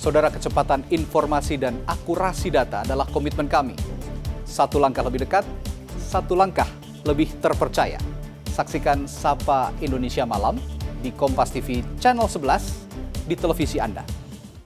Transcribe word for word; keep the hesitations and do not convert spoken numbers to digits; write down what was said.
Saudara, kecepatan informasi dan akurasi data adalah komitmen kami. Satu langkah lebih dekat, satu langkah lebih terpercaya. Saksikan Sapa Indonesia Malam di Kompas T V Channel sebelas di televisi Anda.